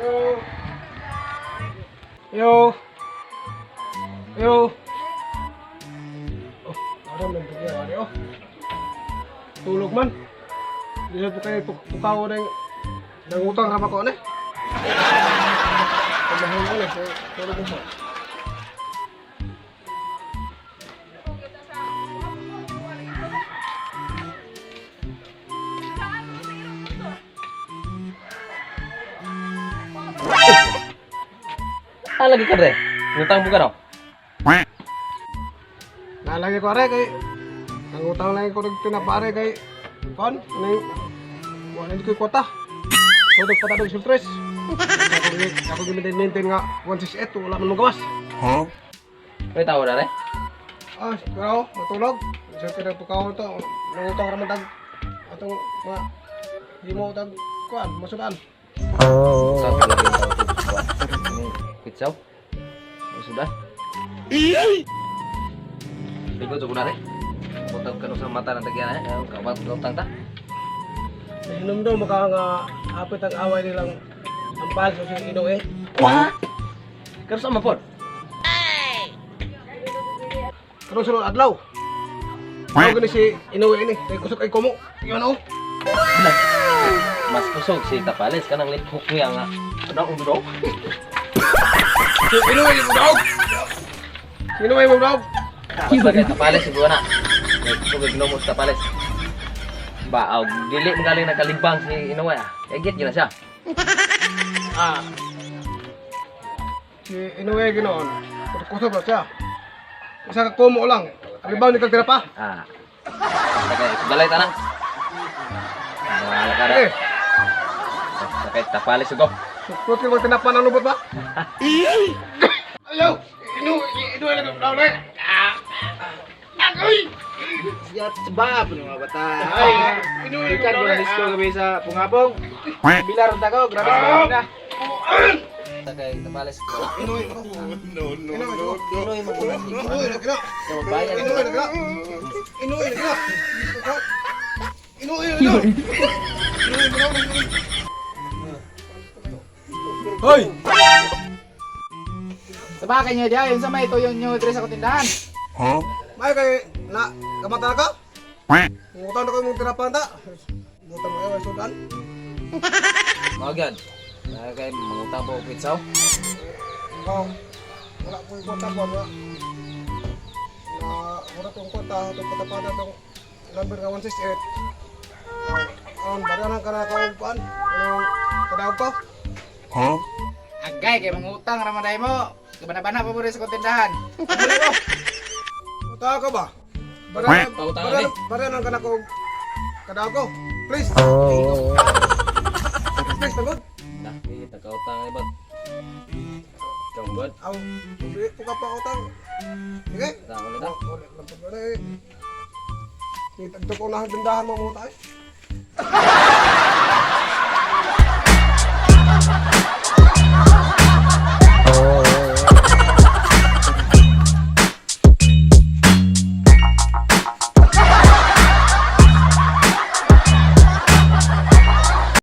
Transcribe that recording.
Yo. Yo. Yo. Oh, aram ng bugya, ari oh. Tulog man. Di sa po kayo pukaw ng nangutang ra ba ko ni? Pamahin ko ni, tulog ko. Ah, lagi ka dre. Ngutang mo ka raw. Nalagi ko are kay nangutang lang ko ng tinapare kay kon ning wala ko kota. Todo pata dog sultres. Ako ako gimaintain nga 168, wala man magawas. May tao na re. Ah, pero matulog. Sa kaya pagkaon to, nangutang ra man tag atong mga himo tag kuan masudan. Sa ka lagi tao. Pitsaw. Sudah. Ligo to na re. Butang ka sa mata ng tagyan eh. Kawat utang ta. Inom daw maka nga apit ang away nilang ampal sa si Inoe. Wah. Karon sa mapod. Karon sunod adlaw. Mao gani si Inoe ini, kay kusog ay kumo. Yun oh. Mas kusog si Tapales kanang lip hook niya nga. Ano ang ulo? Si Inoe mo daw. Si Inoe mo daw. Basta kay Tapales siguro na. Kusog ginomo si Tapales. Ba, og dili mo galing nagkaligbang si Inoue ah. Kay git na siya. Ah. Si Inoe ginoon. Kusog na siya. Isa ka kumo lang. Alibaw ni kag pa. Ah. Basta kay balay ta na. Wala ka na. Eh, Basta kay Tapales siguro. sukrot yung mga tinapan ang lubot ba? Ayaw! Inoe, Inoe lang ang daw na. Ah! Agoy! Siya sebab ni mga bata. Ay, Inoe Ikan ko na disco gabi sa Pungapong. Bilar unta ko, grabe sa na. Basta kay Tapales siguro. Inoe, no, no, no, Inoue mo muna si Inoe, lagi na. Kababayan. Inoe, lagi na. Inoe, lagi na. Inoe, lagi na. Inoe, lagi na. Hoy! Sa bakay niya diya, yun sa may tuyo nyo dre sa tindahan. May kay na kamata ka? Ngutang na ko mong tirapan ta. Ngutang mo ay sudan. Mga gyud. Na kay mangutang po og pitsaw. Oh, wala ko yung kwarta ko, wala. Na, wala kong kwarta, itong patapata itong number nga 168. Ang baranan ka na kaupan, anong kadawag ko? Agay kay mangutang ra man mo. Kabana-bana pa mo dre sa tindahan. Ano ko? Utang ka ba? Baranan, Pautang baranan, baranan ka na ko kadawag ko. Please. Please, tagod. Na, kita kautang ay bag. Kanggod. Aw, bili po ka pa utang. Sige. Tao ulit ah. Wala lang po na eh. Itagto ko na ang tindahan mo mo tayo.